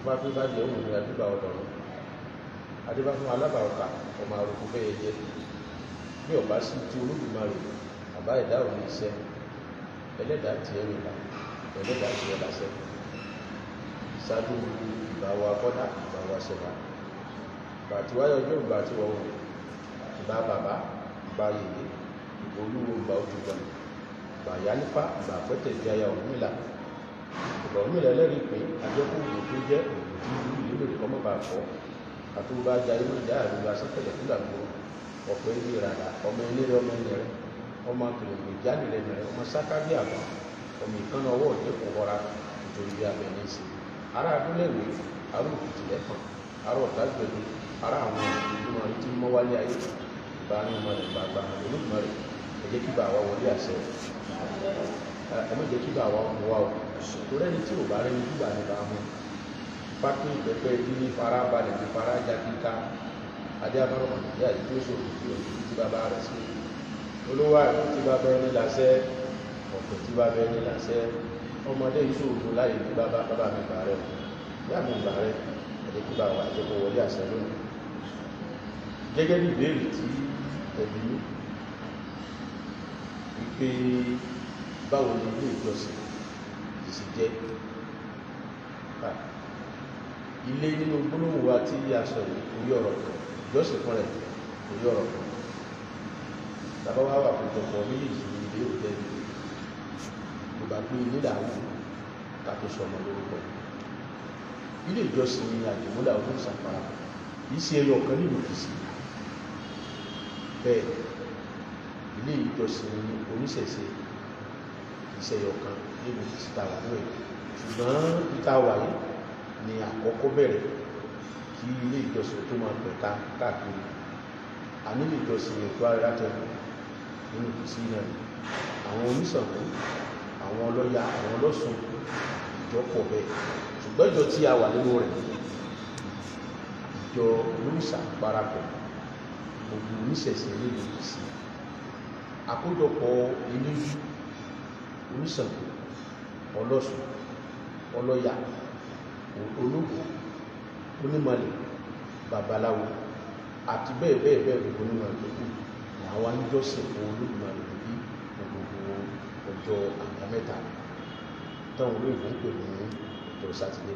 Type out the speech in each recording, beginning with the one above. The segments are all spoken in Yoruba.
Ifá pé bá jẹ́ òun ní adébá ọ̀dọ̀run. Adébá fún alábàáọkà ọmọ arúgbó bẹ́ẹ̀ jẹ́. Bí ọba sí ti Olódùmarè, àbá ẹ̀dá ò ní iṣẹ́. Ẹlẹ́dàá tiẹ̀ nìlà, ẹlẹ́dàá tiẹ̀ làṣẹ. Ṣáájú ìbá wa kọ́dá, ìbá wa ṣẹ̀dá. Ìbà tí wáyé ọjọ́ ìbà tí wọ́n wọ̀. Ìbà bàbá, ìbà yèyé, ìbà olúwo, ìbà ojúgbà. Ìbà yálífá, ìbà pẹ́tẹ̀ di aya Ọ̀rúnmìlà. Ìbà Ọ̀rúnmìlà ẹlẹ́rìí pé àjọkù ògùn tó jẹ́ ògùn tí ìlú ìlú kọ́ mọ́ bá fọ́. Àtúbà jayé mọ́ ìjà àrùbá sẹ́kẹ̀lẹ̀ fúlà gbòòrò. Ọ̀pẹ ilé ìràdà, ọmọ eléré ọmọ ẹnìrẹ́, ọmọ akèrègbè jáde lẹ́nìrẹ́, ọmọ sákábí àbá, ọmọ ìkànnà ọwọ́ òjẹ́ kò họra nítorí bí abẹ ní í ṣe. Ará abúléwé, ará òkìtì lẹ́fọ̀n, ará ọ̀tá gbẹ̀dú, ará àwọn ìdúmọ̀ tí ń mọ́ wálé ayé. Ìbá ní ọmọ rẹ̀ gbàgbà Olódùmarè, ẹ jẹ́ kí bá wa wọlé àṣẹ. Ẹ má jẹ́ kí bá wa mú wa o. Torí ẹni tí ò bá rẹ́ni júbà ní bá mú. Pápẹ́ ìpẹ́pẹ́ bí ní fara balẹ̀ ní fara já kíká. Adé abárò ìyá yìí tó ṣòro tí ò ní tí bàbá rẹ̀ sí. Olówó àìkú tí bàbá ẹni làṣẹ, ọ̀pẹ̀ tí bàbá ẹni làṣẹ. Ọmọdé yìí ṣòro láyé ní bàbá bàbá mi bà rẹ̀. Ìyá mi bà rẹ̀, ẹ jẹ́ kí bá wa jẹ́ kó wọlé àṣẹ lónìí. Gẹ́gẹ́ bí ìbéèrè tí ẹ bi mí, wípé báwo ni ilé ìjọsìn ti ṣe jẹ́. Ilé nínú gbólóhùn wa tí a sọ yìí orí ọ̀rọ̀ kan, ìjọsìn fún rẹ̀ orí ọ̀rọ̀ kan. Bàbá wa wà kójọpọ̀ méjèèjì ní ilé òtẹ́ẹ̀lì. Mo gbà pé ilé là ń wò ká tó sọ ọmọ lórúkọ. Ilé ìjọsìn ni Àdìmúlà Olóòṣà parapọ̀, kì í ṣe ẹyọ kan nílùú Kìṣí. Bẹ́ẹ̀ ilé ìjọsìn oníṣẹ̀ṣe kì í ṣe ẹyọ kan nílùú Kìṣí tá a wà ní ẹ̀. Ṣùgbọ́n ibi tá a wà yìí ni àkọ́kọ́ bẹ̀rẹ̀ kí ilé ìjọsìn tó máa pẹ̀ka káàkiri. A ní ilé ìjọsìn ètò arẹ́rátẹ́kù nínú Kìṣí náà. Àwọn oníṣàngó, àwọn ọlọ́ya, àwọn ọlọ́ṣun, ìjọ pọ̀ bẹ́ẹ̀. Ṣùgbọ́n ìjọ tí a wà nínú rẹ̀, ìjọ Olóòṣà parapọ̀, gbogbo oníṣẹ̀ṣe nílùú Kìṣí. Àkójọpọ̀ eléégún, oníṣàngó, ọlọ́ṣun, ọlọ́ya, ológun, onímọ̀lẹ̀, babaláwo àti bẹ́ẹ̀ bẹ́ẹ̀ bẹ́ẹ̀ gbogbo onímọ̀ tó kù ni àwa ń jọ́sìn fún Olódùmarè níbí gbogbo ọjọ́ àbámẹ́ta táwọn olóyìnbó ń pè ní ọjọ́ Sátidé.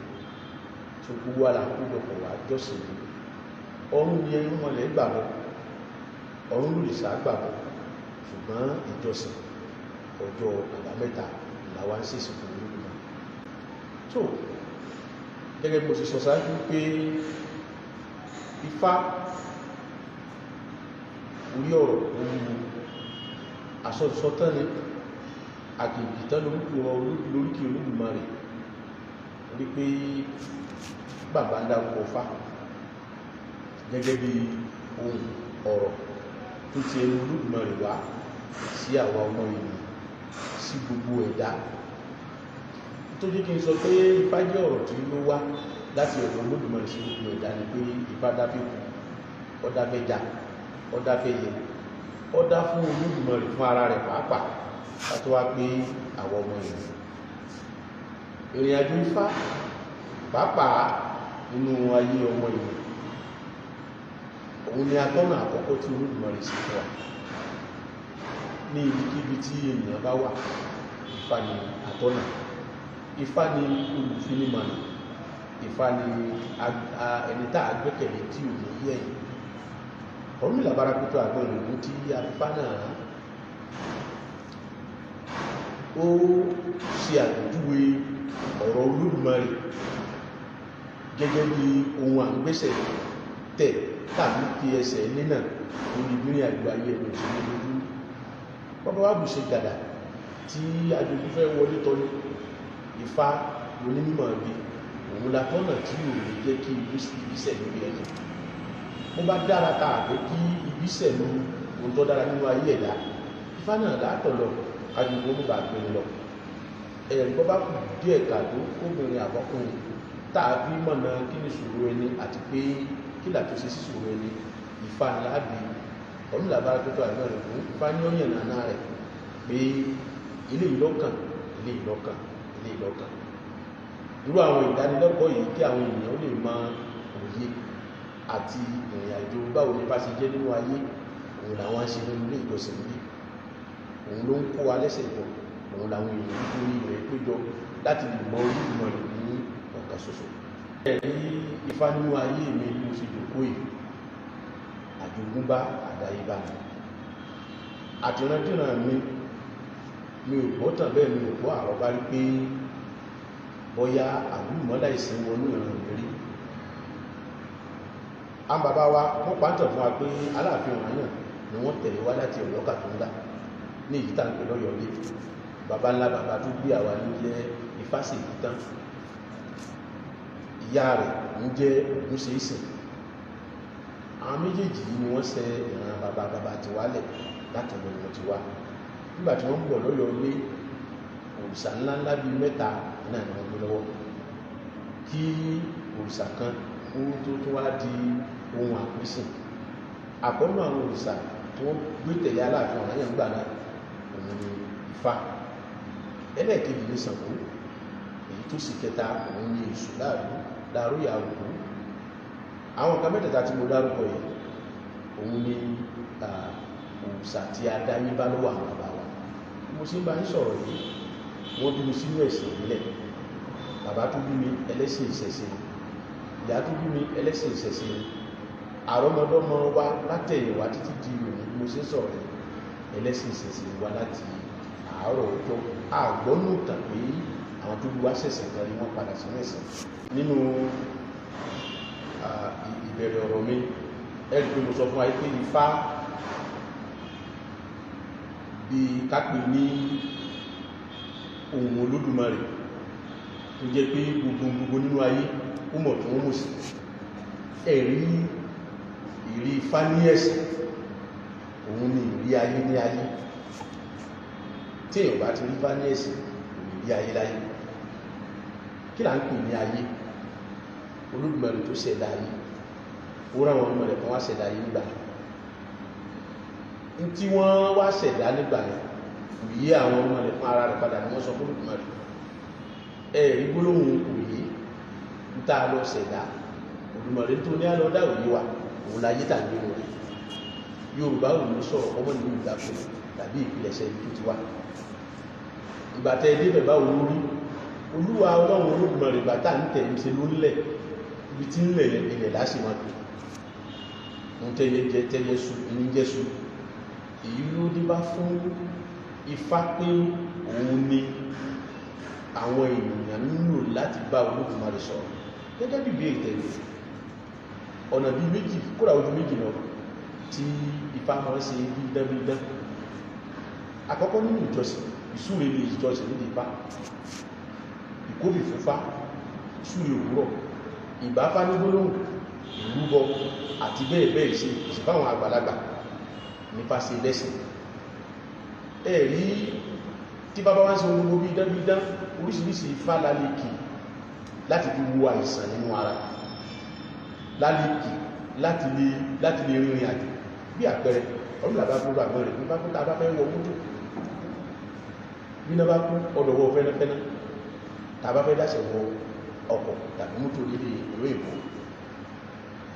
Tó gbogbo wa là ń kójọpọ̀ wá jọ́sìn ní ọ̀run ni irúnmọlẹ̀ gbà lọ, ọ̀run lòrìṣà gbà lọ, ṣùgbọ́n ìjọsìn ọjọ́ àbámẹ́ta làwa ń ṣèsìn fún Olódùmarè. Tó gẹ́gẹ́ bí mo ṣe sọ ṣáájú pé Ifá orí ọ̀rọ̀ òun àsọtán ni àgbègbè tán lóríkì Olódùmarè, orí pé bàbá ń dárúkọ Ifá gẹ́gẹ́ bí ohun ọ̀rọ̀ tó ti ẹnu Olódùmarè wá sí àwa ọmọ ènìyàn, sí gbogbo ẹ̀dá. Tó jẹ́ kí n sọ pé Ifá jẹ́ ọ̀rọ̀ tí ó wá láti ọ̀dọ̀ Olódùmarè sí gbogbo ẹ̀dá ni pé Ifá dáfẹ́ kù, ó dáfẹ́ jà, ó dáfẹ́ yẹ, ó dá fún Olódùmarè fún ara rẹ̀ pàápàá ká tó wá pé àwọn ọmọ ènìyàn. Ìrìn àjò Ifá pàápàá nínú ayé ọmọ ènìyàn, òun ni atọ́nà àkọ́kọ́ tí Olódùmarè sì fún wa. Ní ibikíbi tí ènìyàn bá wà, Ifá ni atọ́nà. Ifá ni olùfinimọ̀nà. Ifá ni ẹni tá a gbẹ́kẹ̀lé tí ò ní yẹ̀ yìí. Ọ̀rúnmìlà Bárakútù àgbọn ìrògùn tí afá náà ó ṣe àpèjúwe ọ̀rọ̀ Olódùmarè gẹ́gẹ́ bí ohun à ń gbésẹ̀ tẹ̀ tàbí fi ẹsẹ̀ nínà lórí ìrìn àjò ayé ẹni òṣèlú lójú. Bọ́bá wà bùṣe gàdà tí ajogun fẹ́ wọlé tọ́ni, Ifá onímọ̀ bí òun la tọ́nà tí ò ní jẹ́ kí ibiṣẹ́ lórí ẹni. Bó bá dára ta àbẹ́ kí ibiṣẹ́ lu ohun tó dára nínú ayé ẹ̀dá, Ifá náà látọ̀ lọ ajogun ó bá gbé lọ. Ẹ̀rí bọ́ bá kù díẹ̀ kàdó kóbìnrin àbọ́kùnrin tá a fi mọ̀nà kí ni ìṣòro ẹni àti pé kí làtúnṣe sí ìṣòro ẹni, Ifá ńlá bí Ọ̀rúnmìlà Bárakútù àgbọn ìrògùn. Ifá ní ọ̀yàn nàná rẹ̀ pé ilé ìlọ́kàn, ilé ìlọ́kàn, ilé ìlọ́kàn. Irú àwọn ìdánilẹ́kọ̀ọ́ yìí kí àwọn ènìyàn ó lè mọ òye àti ìrìn àjò báwo ni bá ṣe jẹ́ nínú ayé, òun làwọn ń ṣe nínú ilé ìjọsìn bí. Òun ló ń kó wa lẹ́sẹ̀ jọ, òun làwọn èèyàn nítorí rẹ̀ péjọ láti lè mọ Olódùmarè ní ọ̀kan ṣoṣo. Ẹ̀rí Ifá nínú ayé mi bí mo ṣe jòkó yìí, àjogúnbá àdáyébá ni. Àtìrandíran mi, mi ò gbọ́ tàn bẹ́ẹ̀, mi ò gbọ́ àrọ́bá rí pé bóyá àlúmọ́lá ìsìn wọnú ìran mi rí. Àwọn bàbá wa wọ́n pàǹtàn fún wa pé Aláàfin Ọ̀rànyàn ni wọ́n tẹ̀lé wá láti Ọ̀yọ́ Kàtúngà ní èyí tá ń pè lọ́yọ̀ọ́ lé. Bàbá ńlá bàbá tó bí àwa ní jẹ́ Ifáṣèyítán, ìyá rẹ̀ ń jẹ́ Ògúnṣeéṣìn. Àwọn méjèèjì yìí ni wọ́n ṣe ìran bàbá bàbá ti wálẹ̀ látọ̀dọ̀ ni wọ́n ti wá. Nígbà tí wọ́n ń bọ̀ lọ́yọ̀ọ́ lé, òrìṣà ńláńlá bíi mẹ́ta náà ni wọ́n gbé lọ́wọ́. Kí òrìṣà kan kó tó tó wá di ohun àpínsìn. Àkọ́nú àwọn òrìṣà tí wọ́n gbé tẹ̀lé Aláàfin Ọ̀rànyàn gbà náà, òun ni Ifá. Ẹlẹ́ẹ̀kejì ní Ṣàngó, èyí tó sì kẹta òun ni Èṣù láàrú ìyá òkú. Àwọn nǹkan mẹ́tẹ̀ẹ̀ta tí mo dárúkọ yìí, òun ni òòṣà tí a dáyé bá lọ́wọ́ àwọn bàbá wa. Bí mo ṣe ń bá yín sọ̀rọ̀ yìí, wọ́n bí mi sínú ẹ̀sìn ìbílẹ̀. Bàbá tó bí mi ẹlẹ́sìn ìṣẹ̀ṣe ni, ìyá tó bí mi ẹlẹ́sìn ìṣẹ̀ṣe ni. Àrọ́mọdọ́mọ wa látẹ̀yìnwá títí di òní bí mo ṣe ń sọ̀rọ̀ yìí, ẹlẹ́sìn ìṣẹ̀ṣe wa láti àárọ̀ ọjọ́. A gbọ́ nù tàn pé àwọn tó bí wa ṣẹ̀ṣẹ̀ kan ni wọ́n padà sínú ẹ̀sìn. Nínú ìbẹ̀rẹ̀ ọ̀rọ̀ mi, ẹ rí pé mo sọ fún wa pé Ifá bí ká pè ní ohun Olódùmarè tó jẹ́ pé gbogbo gbogbo nínú ayé ó mọ̀ tó ń mú sí. Ẹ̀rí ìrí Ifá ní ẹ̀sìn, òun ni ìrí ayé ní ayé. Tí èèyàn bá ti rí Ifá ní ẹ̀sìn, kò lè rí ayé láyé. Kí là ń pè ní ayé? Olódùmarè tó ṣẹ̀dá ayé, ó rán àwọn ọmọ rẹ̀ kan wá ṣẹ̀dá ayé nígbà yẹn. Ní tí wọ́n wá ṣẹ̀dá nígbà yẹn, kò yé àwọn ọmọ rẹ̀ fún ara rẹ̀ padà ni wọ́n sọ fún Olódùmarè. Ẹ̀rí gbólóhùn kò yé ń tá a lọ ṣẹ̀dá. Olódùmarè tó ní á lọ dá òye wa, òun láyé tà ń gbénu rẹ̀. Yorùbá ò ní sọ̀rọ̀ ọmọ nínú ìgbàgbọ́ tàbí ìpilẹ̀ṣẹ̀ ibi tó ti wá. Ìgbà tẹ ẹ débẹ̀ báwo ló rí? Olúwa Ọlọ́run Olódùmarè ìgbà tá à ń tẹ̀ ń ṣe ló ń lẹ̀, ibi tí ń lẹ̀ yẹn ilẹ̀ láṣì máa pè. Ohun tẹ́yẹ jẹ tẹ́yẹ su ní jẹ́ su. Èyí ló dé bá fún Ifá pé òun ni àwọn ènìyàn ń lò láti bá Olódùmarè sọ̀rọ̀. Gẹ́gẹ́ bí ìbéèrè tẹ̀lé, ọ̀nà bíi méjì, kódà ojú méjì lọ tí Ifá máa ń ṣe bí idán bí idán. Àkọ́kọ́ nínú ìjọsìn, ìsúre ní ìjọsìn nídìí Ifá. Ìkóbì fúnfá, ìsúre òwúrọ̀, ìbáfá ní gbólóhùn, ìrúbọ àti bẹ́ẹ̀ bẹ́ẹ̀ ṣe ìsìnfáwọn àgbàlagbà nípa ṣe lẹ́sìn. Ẹ̀rí tí bàbá wá ń ṣe gbogbo bí idán bí idán, oríṣiríṣi Ifá la lè kì láti fi wo àìsàn nínú ara, la lè kì láti lè rìnrìn àjò. Bí àpẹẹrẹ, ọdún làbá gbogbo àgbọn rẹ̀ nípa pé tá a bá fẹ́ wọ mọ́tò, bí iná bá kú ọdọ̀wọ́ fẹ́nẹ́fẹ́nẹ́, tá a bá fẹ́ dáṣẹ̀ wọ ọkọ̀ tàbí mọ́tò lédè ìlú Èkó,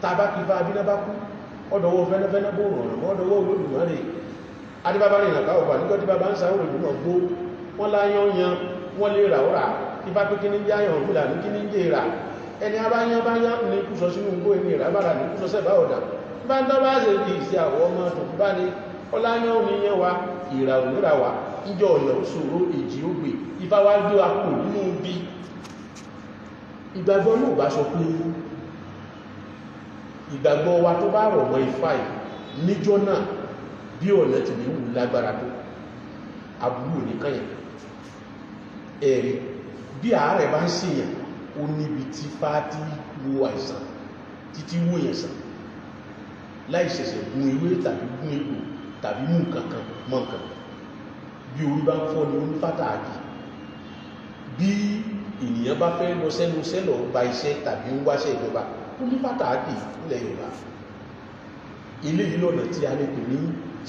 tá a bá kí fa bí iná bá kú ọdọ̀wọ́ fẹ́nẹ́fẹ́nẹ́ bó rọrùn mọ́ ọdọ̀wọ́ Olódùmarè. Adébábá rìn àká ọ̀pá nígbà tí bàbá ń sa òròjú náà gbó, wọ́n láyán yan, wọ́n lè rà ó rà, ifá pé kí ní jẹ́ àyàn òrùlà ní kí ní jẹ́ ìrà. Ẹni abáyán báyán ní kú sọ sínú igbó, ẹni ìrà bára ní kú sọ sẹ́bà ọ̀dà. Bá ń dán bá ṣe di ìsí àwọ̀ ọmọ tó bá ní ọláyán oníyàn wa, ìrà òmìnira wa, ìjọ ọ̀nà òṣòro èjì ó gbè, Ifá wá gbé wa kúrò nínú bí. Ìgbàgbọ́ náà bá sọ pé ìgbàgbọ́ wa tó bá rọ̀ mọ́ Ifá yìí níjọ́ náà bí ọ̀nà ti lè wù lágbára tó, aburú ò ní kàn yàn. Ẹ̀rí bí àárẹ̀ bá ń ṣèyàn, ó níbi tí Ifá ti wo àìsàn títí wó yẹn sàn láì ṣẹ̀ṣẹ̀ gun ewé tàbí gun egbò tàbí mú nǹkan kan mọ́ nǹkan. Bí orí bá ń fọ́ ni ó ní fátàkì. Bí ènìyàn bá fẹ́ lọ sẹ́nu sẹ́lọ̀ gba iṣẹ́ tàbí ń wáṣẹ́ ìjọba, ó ní fátàkì nílẹ̀ Yorùbá. Eléyìí lọ́nà tí a lè pè ní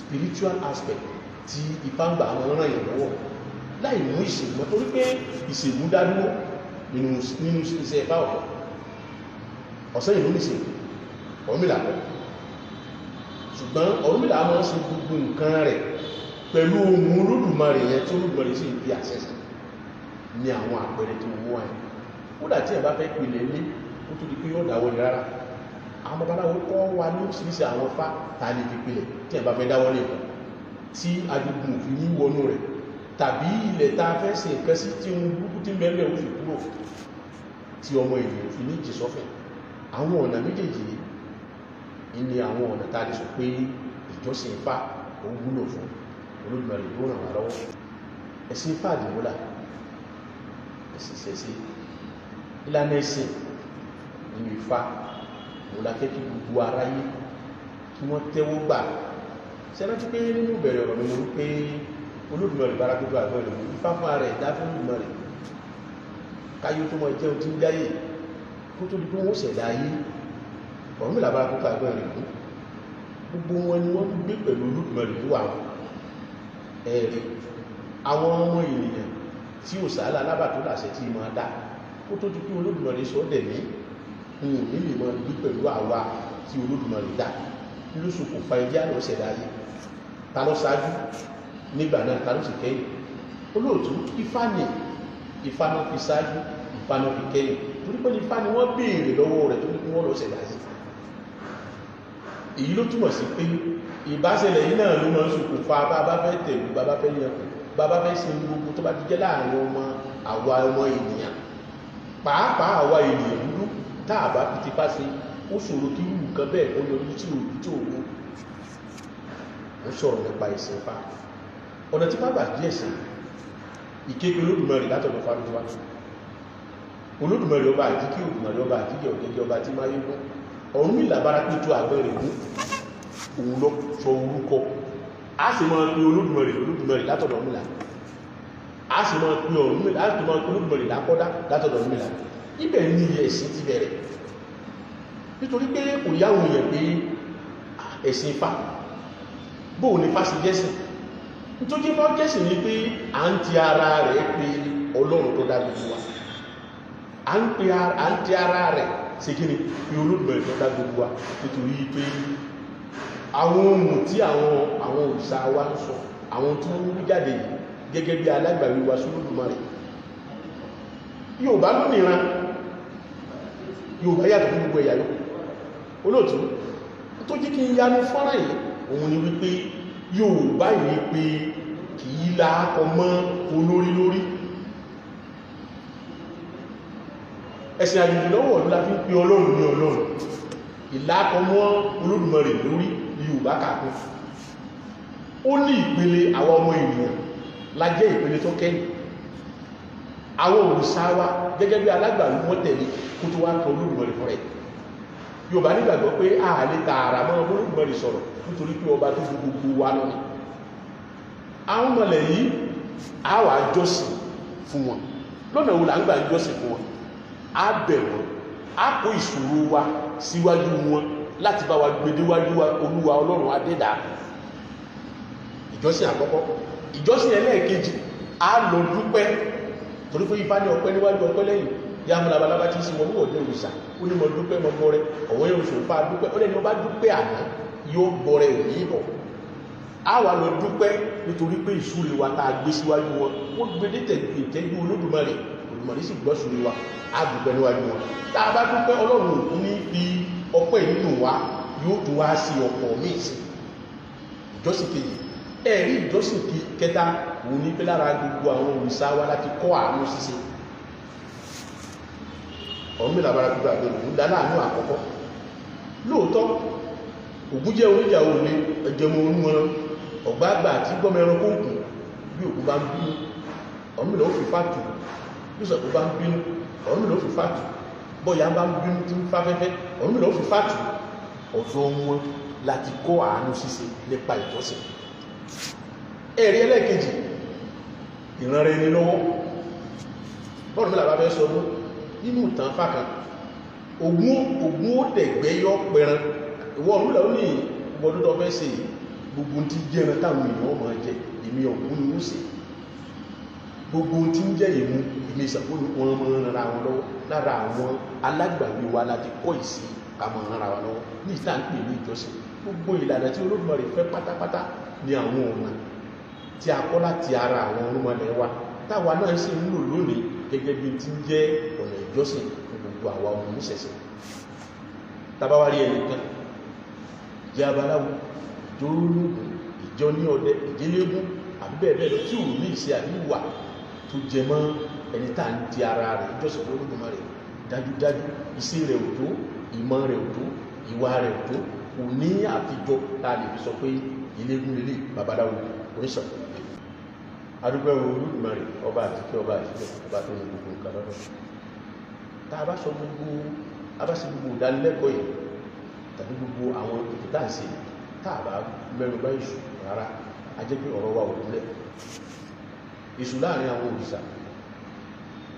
spiritual aspect tí Ifá ń gbà àwọn ràn yàn lọ́wọ́ láì mú ìṣègùn, torí pé ìṣègùn dá dúró. Nínú iṣẹ́ Ifá ọ̀tọ̀, ọ̀sán ìlú nìṣe Ọ̀rúnmìlà kọ́. Ṣùgbọ́n Ọ̀rúnmìlà máa ń ṣe gbogbo nǹkan rẹ̀ pẹ̀lú ohun Olódùmarè yẹn tí Olódùmarè sì ń fi àṣẹ sí ní àwọn àpẹẹrẹ tí mo mú wáyé. Kódà tí ẹ bá fẹ́ pilẹ̀ lé, ó tó di pé yóò dáwọ́ ni rárá. Àwọn babaláwo kọ́ wa ní oríṣiríṣi àwọn Ifá ta lè fi pilẹ̀ tí ẹ bá fẹ́ dáwọ́ lé nǹkan tí ajogun òfin ní wọnú rẹ̀, tàbí ilẹ̀ tá a fẹ́ ṣe nǹkan sí tí ohun burúkú tí mẹ́lẹ̀ ó fi kúrò, tí ọmọ ènìyàn fi ní jì sọ́fẹ̀. Àwọn ọ̀nà méjèèjì yìí ni àwọn ọ̀nà tá a lè sọ pé ìjọsìn Ifá ó wúlò fún. Olódùmarè yóò ràn wá lọ́wọ́. Ẹ̀sìn Ifá àdìmúlà, ẹ̀sìn ìṣẹ̀ṣe, ìlànà ẹ̀sìn nínú Ifá òun la fẹ́ kí gbogbo aráyé kí wọ́n tẹ́wọ́ gbà. Ṣé rántí pé nínú ìbẹ̀rẹ̀ ọ̀rọ̀ mi mo wí pé Olódùmarè bára gbogbo àgbẹ̀ rẹ̀ mú Ifá fún ara ẹ̀ dá fún Olódùmarè káyé tó máa jẹun tí ń jáyè kó tó di pé wọ́n ṣẹ̀dá ayé. Ọ̀rúnmìlà bára gbogbo àgbẹ̀ rẹ̀ mú, gbogbo wọn ni wọ́n gbé pẹ̀lú Olódùmarè tó wà wọn. Ẹ̀rí àwọn ọmọ ènìyàn tí ò sàálà alábàtó làṣẹ tí máa dá kó tó di pé Olódùmarè sọ dẹ̀mí n ò ní lè máa gbé pẹ̀lú àwa tí Olódùmarè dá ló ṣokùnfà ẹjẹ́ àlọ́ ṣẹ̀dá ayé. Ta ló ṣáájú nígbà náà, ta ló sì kẹ́yìn? Olóòtú, Ifá ni. Ifá náà fi ṣáájú, Ifá náà fi kẹ́yìn, torí pé Ifá ni wọ́n béèrè lọ́wọ́ rẹ̀ tó ní kí wọ́n lọ ṣẹ̀dá ayé. Èyí ló túmọ̀ sí pé ìbáṣẹlẹ̀ yìí náà ló máa ń ṣokùnfà bá a bá fẹ́ tẹ̀lú, bá a bá fẹ́ yẹn kù, bá a bá fẹ́ ṣe gbogbo tó bá ti jẹ́ láàrin ọmọ àwa ọmọ ènìyàn, pàápàá àwa ènìyàn dúdú, tá a bá fi tipá ṣe, ó ṣòro kí irú nǹkan bẹ́ẹ̀ ó yọjú sí òbí tí òun. Ó sọ̀rọ̀ nípa ìsìn Ifá, ọ̀nà tí bàbá díẹ̀ sí ìképe Olódùmarè látọ̀dọ̀ Fábíwá. Olódùmarè ọba àjíkí, Olódùmarè ọba àjíkí ọ̀gẹ́gẹ́ ọba tí máa yégún. Ọ̀rúnmìlà bára pé tó àgbẹ̀ rẹ̀ mú, òun lọ sọ orúkọ. A sì máa pe Olódùmarè Olódùmarè látọ̀dọ̀ Ọ̀rúnmìlà. A sì máa pe Ọ̀rúnmìlà, a sì máa pe Olódùmarè lákọ́dá látọ̀dọ̀ Ọ̀rúnmìlà. Ibẹ̀ ni ẹ̀sìn ti bẹ̀rẹ̀. Nítorí pé kò yáwọn èèyàn pé ẹ̀sìn Ifá, bóò ní Ifá sì jẹ́sìn. Nítorí Ifá jẹ́sìn ni pé à ń ti ara rẹ̀ pé Ọlọ́run tó dá gbogbo wa. À ń ti ara rẹ̀ ṣe kí ni? Pé Olódùmarè tó dá gbogbo wa. Nítorí pé àwọn ohun tí àwọn òrìṣà wa ń sọ, àwọn tí wọ́n wú jáde yìí gẹ́gẹ́ bí alágbàwí wa sólódùmarè. Yorùbá ló níran, Yorùbá yàtọ̀ fún gbogbo ẹ̀yà yòókù. Olóòtú, tó jẹ́ kí n yanu fọ́nrán yìí, òun ni wípé Yorùbá yìí pé kì í láákọ mọ́ olórí lórí. Ẹ̀sìn àjòjì lọ́wọ́ ọ̀dún la fi ń pe Ọlọ́run ní Ọlọ́run. Ìlákọ mọ́ Olódùmarè lórí ni Yorùbá kàkún. Ó ní ìpele àwọn ọmọ ènìyàn la jẹ́ ìpele tó kẹ́yìn. Àwọn òrìṣà wa gẹ́gẹ́ bí alágbàwí wọ́n tẹ̀lé kó tó wá kan Olódùmarè fún rẹ̀. Yorùbá nígbàgbọ́ pé a lè tààrà mọ́ Olódùmarè sọ̀rọ̀ nítorí pé ọba tó gbogbo wa lọ ni. Àwọn ọmọlẹ̀ yìí a wà jọ́sìn fún wọn. Lọ́nà wo là ń gbà jọ́sìn fún wọn? A bẹ̀ wọ́n, a kó ìṣòro wa síwájú wọn láti bá wa gbedéwájú Olúwa Ọlọ́run Adẹ́dàá. Ìjọsìn àkọ́kọ́. Ìjọsìn ẹlẹ́ẹ̀kejì, a lọ dúpẹ́ torí pé Ifá ní ọpẹ́ níwájú ọpẹ́ lẹ́yìn. Yá mú labalábá tí ń sin wọnú ọ̀dẹ́ òrìṣà, ó ní mo dúpẹ́ mo gbọrẹ, ọ̀wọ́ yóò sọ fà dúpẹ́, ó lẹ́ni ó bá dúpẹ́ àná yóò gbọrẹ òní bọ̀. A wà lọ dúpẹ́ nítorí pé ìsúre wa tá a gbé síwájú wọn, ó gbé dé ìtẹ́jú Olódùmarè, Olódùmarè sì gbọ́ ìsúre wa, a dúpẹ́ níwájú wọn. Tá a bá dúpẹ́, Ọlọ́run ò ní fi ọpẹ́ nínú wa, yóò tún wá sí ọ̀pọ̀ míì sí. Ìjọsìn kejì, ẹ̀rí ìjọsìn kẹta, òun ní pé lára gbogbo àwọn òrìṣà wa láti kọ́ àánú ṣíṣe. Ọ̀rúnmìlà bára gbogbo àgbẹ̀ òun dá láàánú àkọ́kọ́. Lóòótọ́, Ògún jẹ́ oníjà olè, ẹjẹmọ orúmọrán, ọ̀gbágbà àti gbọ́mọ ẹranko ògùn. Bí Ògún bá ń bínú, Ọ̀rúnmìlà ó fi fàtù. Bí Ṣàngó bá ń bínú, Ọ̀rúnmìlà ó fi fàtù. Bọ́ya bá ń bínú tí ń fáfẹ́fẹ́, Ọ̀rúnmìlà ó fi fàtù. Ọ̀dọ̀ wọn láti kọ́ àánú ṣíṣe nípa ìjọsìn. Ẹ̀rí ẹlẹ́ẹ̀kejì, ìranra ẹni lọ́wọ́. Bọ́ọ̀rúnmìlà bá fẹ́ sọdún nínú ìtàn fákan, Ògún ó dẹ̀gbẹ́ yọ pẹran. Ìwọ Ọ̀rúnmìlà ó ní ìwọ̀dún tó fẹ́ ṣe gbogbo tí jẹ́ran táwọn èèyàn máa jẹ, èmi Ògún ni ó ṣe. Gbogbo tí ń jẹ́ ìmú ilé Ṣàngó wọn máa ń ran wọn lọ́wọ́. Lára àwọn alágbàwí wa láti kọ́ ìsí ká máa ran wa lọ́wọ́ ní ìta ń pè ní ìjọsìn. Gbogbo ìlànà tí Olódùmarè fẹ́ pátápátá ní àwọn ọ̀nà tí a kọ́ láti ara àwọn irúnmọlẹ̀ wa táwa náà sì ń lò lónìí gẹ́gẹ́ bí ti ń jẹ́ ọ̀nà ìjọsìn fún gbogbo àwa ọmọ oníṣẹ̀ṣe. Tá bá wá rí ẹnìkan jẹ́ abaláwo, ìjọ ológun, ìjọ ní ọdẹ, ìdílégún àbí bẹ́ẹ̀ bẹ́ẹ̀ lọ tí ò ní ìṣe àbí ìwà tó jẹ mọ́ ẹni tá à ń di ara rẹ̀ ìjọsìn fún Olódùmarè, dájúdájú iṣẹ́ rẹ̀ ò tó, ìmọ̀ rẹ̀ ò tó, ìwà rẹ̀ ò tó, kò ní àfijọ́ tá a lè fi sọ pé ilégún lélẹ̀, babaláwo, oníṣàngó. Adúpẹ́ Olódùmarè, ọba àtìkẹ́, ọba àtìkẹ́, ọba tó ní gbogbo nǹkan lọ́dọ̀. Tá a bá sọ gbogbo, a bá ṣe gbogbo ìdánilẹ́kọ̀ọ́ yìí tàbí gbogbo àwọn ètò tá à ń ṣe, tá a bá mẹ́nu bà èṣù rárá, a jẹ́ pé ọ̀rọ̀ wa ò kúnlẹ̀. Èṣù láàrin àwọn òrìṣà,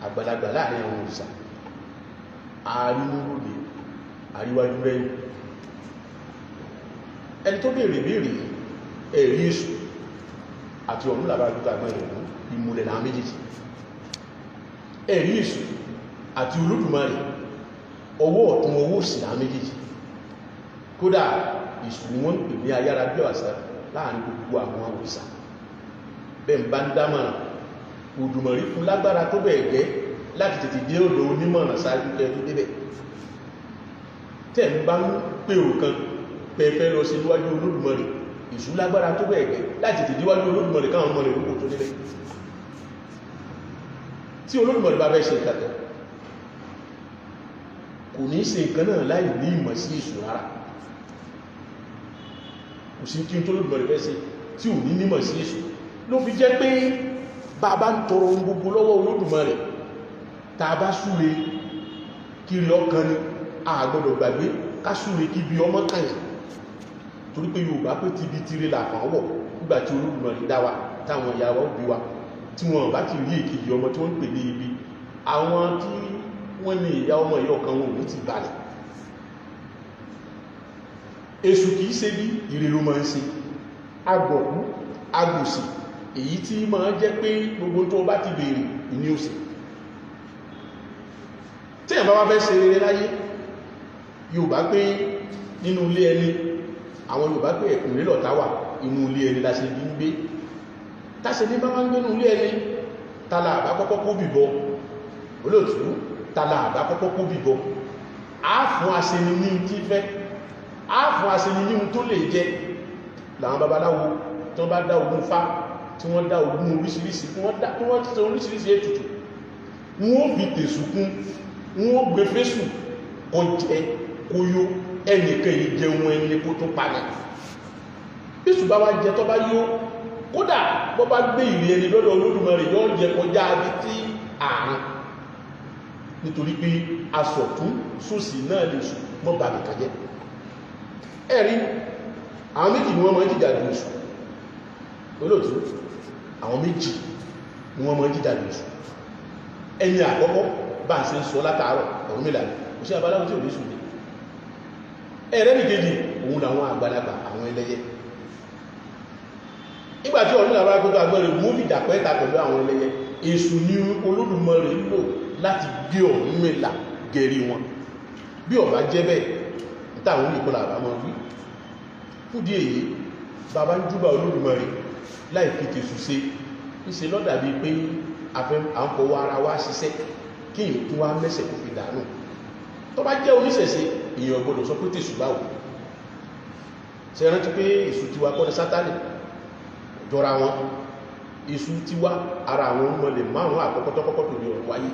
àgbàlagbà láàrin àwọn òrìṣà, àrínúròde, àríwájú rẹ̀yìn. Ẹni tó béèrè béèrè ẹ̀rí èṣù àti ọ̀run làbá gbogbo àgbọn ìrọ̀lú ìmùlẹ̀ làwọn méjèèjì. Ẹ̀rí èṣù àti Olódùmarè, ọwọ́ ọ̀tún ọwọ́ òsì làwọn méjèèjì. Kódà èṣù ni wọ́n ń pè ní ayára bí àṣà láàrin gbogbo àwọn òrìṣà. Bẹ́ẹ̀ ń bá ń dámọ̀ràn, Olódùmarè fún lágbára tó bẹ́ẹ̀ gẹ́ láti tètè dé ọ̀dọ̀ onímọ̀ràn ṣáájú kẹ́ tó débẹ̀. Tẹ́ ń bá ń pèrò kan pé fẹ́ lọ sí níwájú Olódùmarè, èṣù lágbára tó bẹ́ẹ̀ gẹ́ láti tètè déwájú Olódùmarè káwọn ọmọ rẹ̀ kókò tó débẹ̀. Tí Olódùmarè bá fẹ́ ṣe nǹkan kan, kò ní ṣe nǹkan náà láì ní ìmọ̀ sí èṣù rárá. Kò sí kí n tó Olódùmarè fẹ́ ṣe tí ò ní nímọ̀ sí èṣù. Ló fi jẹ́ pé bá a bá ń tọrọ ohun gbogbo lọ́wọ́ Olódùmarè, tá a bá súre kiri ọkàn ni, a gbọ́dọ̀ gbàgbé ká súre kí bí ọmọ kàyàn. Torí pé Yorùbá pé tibi tire làfàn wọ̀ nígbà tí Olódùmarè dá wa, táwọn ìyá wa ó bí wa, tí wọn bá ti rí èkejì ọmọ tí wọ́n ń pè ní ibi, àwọn tí wọ́n ní ìyá ọmọ ìyá ọkàn wọn ò ní ti balẹ̀. Èṣù kìí ṣe bí ire ló máa ń ṣe. Agbọ̀kú, agbòsì, èyí tí máa jẹ́ pé gbogbo tó bá ti béèrè ìní òsì. Tí èèyàn bá wá fẹ́ ṣe rere láyé, Yorùbá pé nínú ilé ẹni, àwọn Yorùbá pé ẹ̀kùnlé lọ̀tá wà, inú ilé ẹni la ṣe bí ń gbé. Táṣe ní bá wá ń gbé nínú ilé ẹni, tala àbá kọ́kọ́ kó bìbọ. Olóòtú, tala àbá kọ́kọ́ kó bìbọ. Á fún aṣeni ní tí fẹ́, á fún aṣeni ní tó lè jẹ. Làwọn babaláwo tí wọ́n bá dá ogun fá, tí wọ́n dá ogun oríṣiríṣi, tí wọ́n ṣe oríṣiríṣi ètùtù, wọ́n ó fi tèṣù kún, wọ́n ó gbé fésù kó jẹ kó yó, ẹnìkan yìí jẹun ẹni kó tún padà. Bíṣù bá wá jẹ tó bá yó, kódà bó bá gbé ìrì ẹni lọ́dọ̀ Olódùmarè yóò jẹ kọjá ibi tí àrùn. Nítorí pé asọ̀tún sósì náà lè sùn mọ́ bàbí kàjẹ́. Ẹ̀rí àwọn méjì ni wọ́n máa ń jìjà ju èṣù. Olóòtú, àwọn méjì ni wọ́n máa ń jìjà ju èṣù. Ẹni àkọ́kọ́ bá ń ṣe ń sọ látàárọ̀ Ọ̀rúnmìlà ni, kò sí abaláwo tí ò ní sùn ní. Ẹ̀rẹ́ nìkejì, òun làwọn àgbàlagbà, àwọn ẹlẹ́yẹ. Nígbà tí Ọ̀rúnmìlà bá gbogbo agbẹ́rẹ̀ mú fìjà pẹ́ta pẹ̀lú àwọn ẹlẹ́yẹ, èṣù ni Olódùmarè lò láti gbé Ọ̀rúnmìlà gẹ̀rí wọn. Bí ó bá jẹ́ bẹ́ẹ̀, táwọn olùkọ́lá àbá máa wí. Fúdí èyí, bàbá ń júbà Olódùmarè láì fi tèṣù ṣe, ńṣe ló dàbí pé à ń fọwọ́ ara wa ṣiṣẹ́ kí èèyàn tún wá mẹ́sẹ̀ kó fi dànù. Tó bá jẹ́ oníṣẹ̀ṣe, èèyàn gbọ́dọ̀ sọ pé tèṣù báwo. Ṣé rántí pé èṣù tiwa kọ́ ni Sátánì? Jọra wọn. Èṣù tiwa ara àwọn ọmọlẹ̀ márùn-ún àkọ́kọ́ tó kọ́kọ́ tó di ọ̀run wáyé.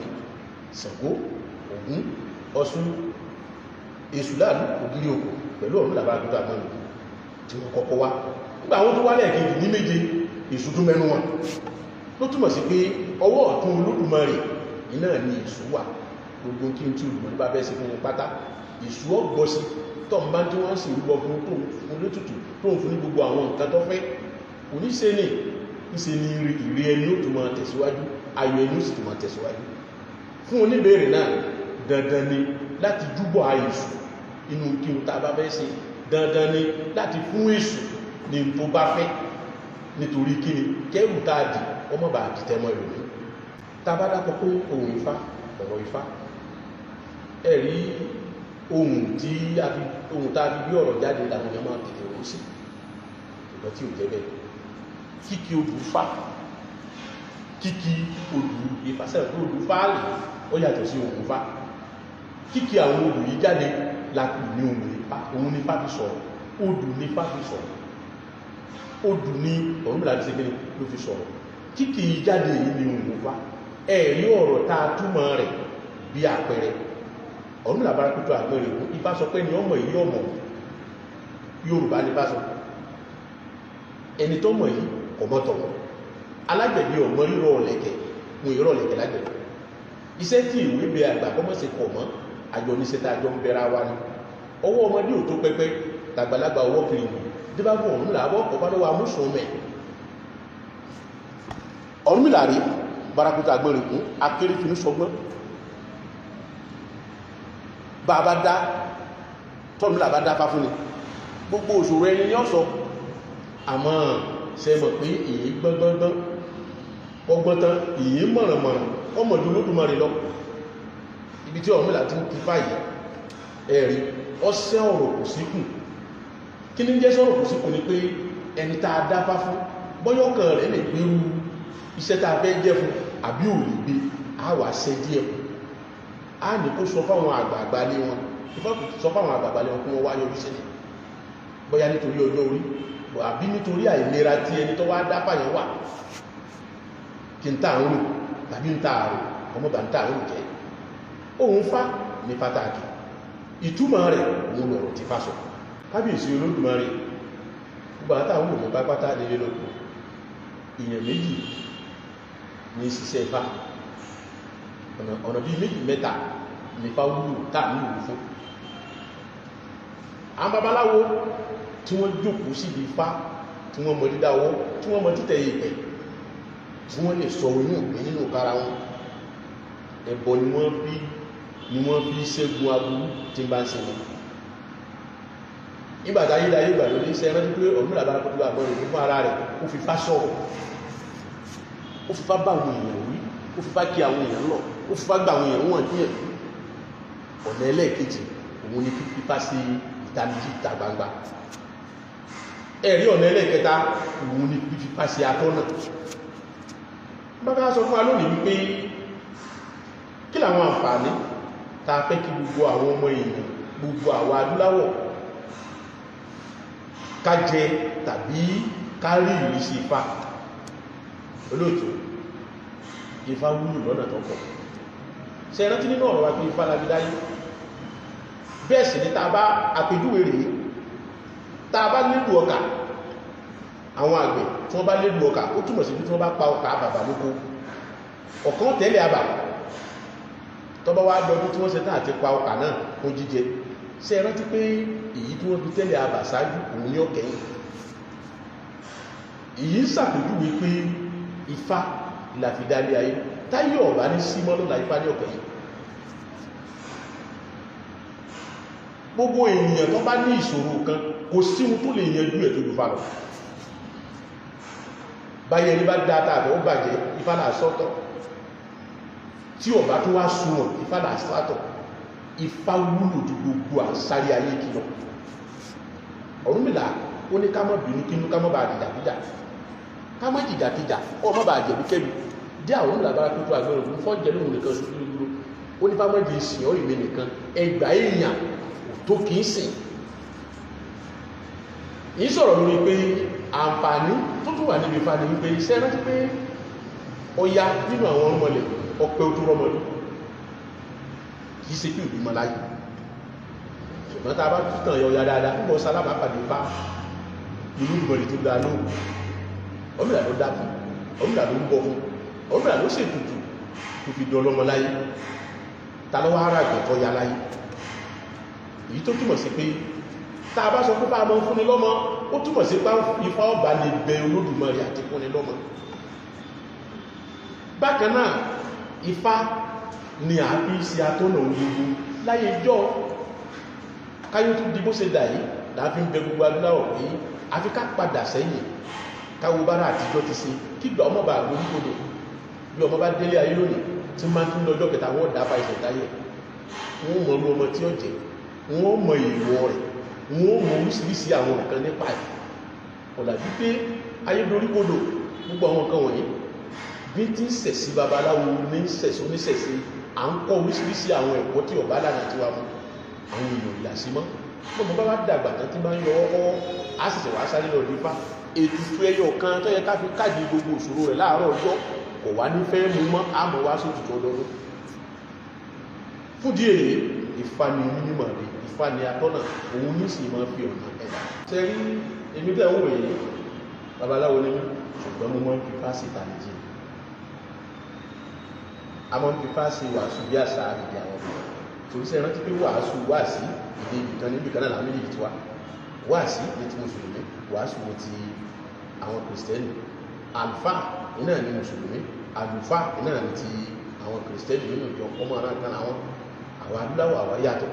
Ṣàngó, Ògún, Ọ̀ṣun, èṣù láàlú, ògiri òkò pẹ̀lú Ọ̀rúnmìlà bá gbogbo àgbọn ìlú tí wọ́n kọ́kọ́ wá. Nígbà àwọn tó wá lẹ́ẹ̀kejì ní méje, èṣù tún mẹ́nu wọn. Ló túmọ̀ sí pé ọwọ́ ọ̀tún Olódùmarè iná ni èṣù wà. Gbogbo kí n tí Olódùmarè bá fẹ́ ṣe fún wọn pátá, èṣù ọgbọ́ sí tọ́ ń bá tí wọ́n sì rúbọ fún tó ń fún létùtù, tó ń fún ní gbogbo àwọn nǹkan tó fẹ́. Kò ní ṣe ní, ìṣe ni ìrì ẹni ó tún máa tẹ̀síwájú, ayọ̀ ẹni ó sì tún máa tẹ̀síwájú. Fún oníbèèrè náà, dandan ni láti júbọ̀ èṣù inú kí n ta bá fẹ́ ṣe, dandan ni láti fún èṣù ní tó bá fẹ́. Nítorí kí ni kẹ́rù tá a dì, ọmọ bá dì tẹ́mọ ìrònú. Tá a bá dákọ pé ohun Ifá, ọ̀rọ̀ Ifá, ẹ̀rí ohun tí a fi ohun tá a fi gbé ọ̀rọ̀ jáde làwọn èèyàn máa tètè rò sí, ṣùgbọ́n tí ò jẹ́ bẹ́ẹ̀. Kíkí odù Ifá, kíkí odù Ifá, sẹ́wọ̀n pé odù Ifá rè ó yàtọ̀ sí ohun Ifá. Kíkí àwọn odù yìí jáde la pè ní ohun Ifá. Òun ní Ifá fi sọ̀rọ̀, odù ní Ifá fi sọ̀rọ̀, odù ní Ọ̀rúnmìlà fi ṣe kíni ló fi sọ̀rọ̀. Kíkí jáde yìí ní ohun Ifá. Ẹ̀rí ọ̀rọ̀ tá a túmọ̀ rẹ̀ bí àpẹẹrẹ Ọ̀rúnmìlà bára pẹ̀tọ́ àgbẹ̀rẹ̀ ògún. Ifá sọ pé ní ọmọ yìí ọmọ Yorùbá ní Ifá sọ, ẹni tó mọ̀ yìí kò mọ̀ tọ̀wọ̀. Alágbẹ̀dẹ ọmọ rírọ̀ ọ̀lẹ̀kẹ̀, wọn ìrọ̀ ọ̀lẹ̀kẹ̀ lágbẹ̀dẹ. Iṣẹ́ tí ìwé bẹ àgbà kọ́mọ̀ sí kọ̀ mọ́, àjọ níṣẹ́ tá a jọ ń bẹra wa ni. Ọwọ́ ọmọdé ò tó pẹpẹ, tàgbàlagbà ọwọ́ kiri ìlú débàbọ̀ Ọ̀rúnmìlà àbọ̀ ọ̀pá lọ́wọ́ amúsùn mẹ́. Ọ̀rúnmìlà rí barakuta agbẹ̀rẹ̀ ògún akérèfínú sọgbọ́n. Bá a bá dá tọ́rùnmìlà bá dá fá fún ni, gbogbo òṣòro ẹni ní ọ̀sọ̀. Àmọ́ ṣe mọ̀ pé èyí gbọ́ngbọ́ngbọ́n ọgbọ́n tán, èyí mọ̀rànmọ̀ràn ọmọdé Olódùmarè lọ. Ibi tí Ọ̀rúnmìlà ti ń kí fáyìí, ẹ̀rí ọsẹ́ ọ̀rọ̀ kò síkùn. Kí ní jẹ́ sọ̀rọ̀ kò síkùn ni pé ẹni tá a dáfá fún bọ́yọ̀kàn rẹ̀ lè gbérú iṣẹ́ tá a fẹ́ jẹ́ fún àbí ò lè gbé, á wà ṣẹ́ díẹ̀ kù. Á ní kó sọ fáwọn àgbààgbà lé wọn, Ifá kò sọ fáwọn àgbààgbà lé wọn kí wọ́n wá yọjú sílẹ̀, bóyá nítorí ọjọ́ orí àbí nítorí àìlera tí ẹni tó wá dáfá yẹn wà, kí n tà ń rò tàbí ń tà àrò ọmọ bá ń tà ń rò jẹ́. Òun fá ní pàtàkì, ìtumọ̀ rẹ̀ òun lọ̀rọ̀ tí fá sọ. Kábíyèsí Olódùmarè, gbogbo àtàwọn òun pápátá nílé lóko, èèyàn méjì ní ṣiṣẹ́ Ifá, ọ̀nà bíi méjì mẹ́ta ní Ifá wúlò táà ní ìwò fún. Àwọn babaláwo tí wọ́n jókòó síbi Ifá, tí wọ́n mọ dídá ọwọ́, tí wọ́n mọ títẹ̀ ìpẹ̀, tí wọ́n lè sọ oyún ìgbín nínú kára wọn, ẹbọ ni wọ́n fi ṣẹ́gun aburú tí ń bá ń ṣẹlẹ̀. Nígbà tá ayédáyé ìgbàlódé, ṣe rántí pé Ọ̀rúnmìlà bá kọjú àgbọn rẹ̀ fún ara rẹ̀, ó fi Ifá sọ̀rọ̀, ó fi Ifá bá àwọn èèyàn wí, ó fi Ifá kí àwọn èèyàn lọ, ó fi Ifá gba àwọn èèyàn wọ̀n díẹ̀. Ọ̀nà ẹlẹ́ẹ̀kejì òun ni fífi Ifá sí ìtanijí ìta gbangba. Ẹ̀rí ọ̀nà ẹlẹ́ẹ̀kẹta òun ni fífi Ifá sí atọ́nà. Bàbá sọ fún wa lónìí wípé kí làwọn àǹfààní tá a fẹ́ kí gbogbo àwọn ọmọ èèyàn, gbogbo àwọn adúláwọ̀ ká jẹ tàbí ká rí ìrísí Ifá. Olóòtú, Ifá wúlò lọ́nà tó pọ̀. Ṣé ẹ rántí nínú ọ̀rọ̀ wa pé Ifá la fi dáyé? Bẹ́ẹ̀ sì ni tá a bá àpèjúwe rèé, tá a bá lélu ọkà, àwọn àgbẹ̀ tí wọ́n bá lélu ọkà, ó túmọ̀ sí pé tí wọ́n bá pa ọkà bàbà lóko, ọ̀kan tẹ̀lé àbà. Tó bá wá dọdún tí wọ́n ṣe tán àti pa ọkà náà fún jíjẹ, ṣé ẹ rántí pé èyí tí wọ́n fi tẹ́lẹ̀ àbà ṣáájú òun ní ọ̀kẹ́yìn? Èyí ń ṣàpèjúwe pé Ifá la fi dálé ayé. Táyé ọ̀bá ní símọ́ lọ́la, Ifá ní ọ̀kẹ́yìn. Gbogbo ènìyàn tó bá ní ìṣòro kan, kò sí ohun tó lè yanjú ẹ̀ tó ju Ifá lọ. Báyẹ̀ ní bá dá tàbí ó bàjẹ́, Ifá là sọ́tọ̀. Tí ọ̀bá tó wá sunwọ̀n, Ifá là sátọ̀. Ifá wúlò ju gbogbo àsárí ayé kí lọ. Ọ̀rúnmìlà ó ní ká má bínú kínú, ká má bàa jìjàkíjà, ká má jìjàkíjà, ó má bàa jẹ̀bi kẹ́bi. Dé àwọn Ọ̀rúnmìlà bára pẹ̀tù àgbẹ̀rẹ̀ ògún fọ́jẹ̀ lóhun nìkan ṣoṣo dúró. Ó ní bá má jẹ ìsìn ọ́ ìmí nìkan, ẹgbàá èèyàn kò tó kì í sìn. Yìí sọ̀rọ̀ lórí pé àǹfààní tó tún wà níbi Ifá ni wípé iṣẹ́ rántí pé Ọya nínú àwọn ọmọlẹ̀ ọpẹ́ ojú rọmọdún, kìí ṣe pé òbí mọ láyé. Ṣùgbọ́n tá a bá tún tàn yọ Ọya dáadáa, ń bọ̀ sálábà pàdé Ifá, ìlú ìmọ̀lẹ̀ tó dáa lóhùn. Ọ̀rúnmìlà ló dá fún, Ọ̀rúnmìlà ló ń bọ̀ fún, Ọ̀rúnmìlà ló ṣètùtù tó fi dán ọlọ́mọ láyé. Ta ló wá ara àgbẹ̀tọ́ ya láyé? Èyí tó túmọ̀ sí pé tá a bá sọ pé bá a máa ń fúnni lọ́mọ, ó túmọ̀ sí pé Ifá ọba lè bẹ Olódùmarè àti fúnni lọ́mọ. Bákan náà, Ifá ni a fi ṣe atọ́nà ohun gbogbo láyé jọ́. Káyọ́ tó di bó ṣe dà yìí là á fi ń bẹ gbogbo adúláwọ̀ pé àfi ká padà sẹ́yìn, káwo bára àtijọ́ ti ṣe, kígbà ọmọ bá lórí kodò. Bí ọmọ bá délé ayé lónìí tí máa tún lọ́jọ́ kẹta, wọ́n dábà ìṣẹ̀dáyé, wọ́n mọ̀ ọmọ tí ó jẹ́, wọ́n mọ ìwọ rẹ̀, wọ́n mọ oríṣiríṣi àwọn nǹkan nípa ẹ̀. Ọ̀làjú pé ayé doríkodò, gbogbo àwọn nǹkan wọ̀nyí bí tí ń sẹ̀sí babaláwo ní sẹ̀sí oníṣẹ̀sí, à ń kọ́ oríṣiríṣi àwọn ẹ̀kọ́ tí ọ̀bá lànà tí wà mú àwọn èèyàn ìyà sí mọ́. Bọ́mọ bá bá dàgbà tán tí máa ń yọ ọwọ́, á sì ṣẹ̀ wá sáré lọ dífá. Ètùtù ẹyọ kan tó yẹ ká fi káàdì gbogbo ìṣòro rẹ̀ láàárọ̀ ọjọ́ kò wá ní fẹ́ mú mọ́, àmọ́ wá sótùtù ọdọọdún. Fún díẹ̀ èyí, Ifá ni onímọ̀ rẹ̀, Ifá ni atọ́nà, òun ní sì máa fi ọ̀nà ẹ̀dá. Ṣe rí èmi tẹ́ ń wò yìí, babaláwo ni mí, ṣùgbọ́n mo máa ń fi Ifá sí ìtànìjì. A máa ń fi Ifá sí wàásù bí àṣà èdè àwọn ọmọ. Torí ṣe rántí pé wàásù wàásì èdè ibìkan níbi kan náà làwọn méjèèjì ti wá. Wàásì ní ti mùsùlùmí, wàásù ní ti àwọn kìrìsìtẹ́nì. Àlùfáà iná ní mùsùlùmí, àlùfáà iná ní ti àwọn kìrìsìtẹ́nì nínú ìjọ ọmọ ara kan àwọn. Àwọn adúláwọ̀ àwa yàtọ̀.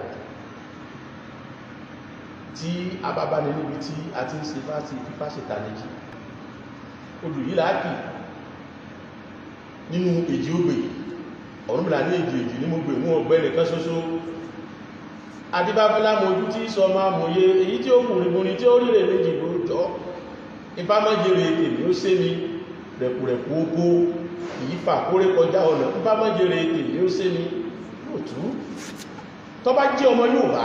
Tí a bá bá ní níbi tí a ti ń ṣe fásitì fífá ṣètàníjì, odù yìí láàkì nínú èjì ògbè. Ọ̀rúnmìlà ní èjì èjì ní mo gbè mú ọgbẹ́ nìkan ṣoṣo. Adébáfẹ́lá mojú tí sọ máa mòye, èyí tí ó kùnrin tí ó ríre méjì lóòjọ́. Ifá mọ́jèrè tèmi ó sé mi, rẹ̀kùrẹ̀kù oko kìí fà kórè kọjá ọ̀nà. Ifá mọ́jèrè tèmi ó sé mi lóòtú. Tó bá jẹ́ ọmọ Yorùbá